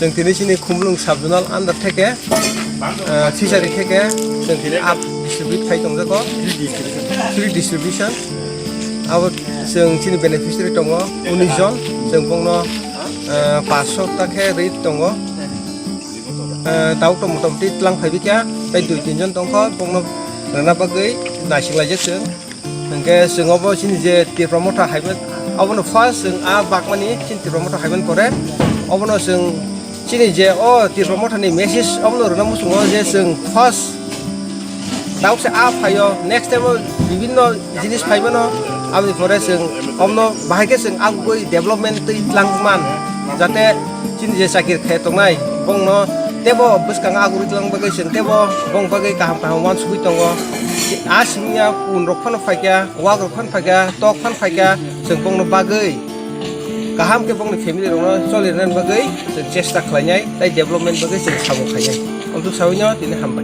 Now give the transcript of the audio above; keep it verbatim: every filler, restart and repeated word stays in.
Chwng tini chini Khumulwng sub zonal under theke, ah, fishery theke chwng tini up distribute khai tongjago, free distribution. Abo chwng chini beneficiary tongo unis jon, chwng bongno, ah, paanch sho ta khe rwi tongo. Ah, tau to motamoti tlang phaibi kya, tei dui tin jon tongkho, bongno rwna bagwi naising laijak chwng. Hingke chwng obo chini je Tipra Motha haiman, obono first chwng a bakmani chini Tipra Motha haiman pore, obono chwng chini je o Tipra Motha ni message obono rwna muchungo je chwng first daukse a phaio, next time o bibinno jinis phaimano, aboni pore chwng obono bahai khe chwng agugwi development twi tlang man, jate chini je chakir khe tongnai bongno tebo bwskango agurwi tlang bagwi chwng tebo bong bagwi kaham kaham uansugwi tongo. A simi ya pun rok phano phaikya, wak rok phano phaikya, tok phano phaikya, chwng bongno bagwi kaham khe bongni family rokno choli rwna bagwi chwng chesta khlainai tei development bagwi chwng samung khainai. Amtwk sawi no tini hambai.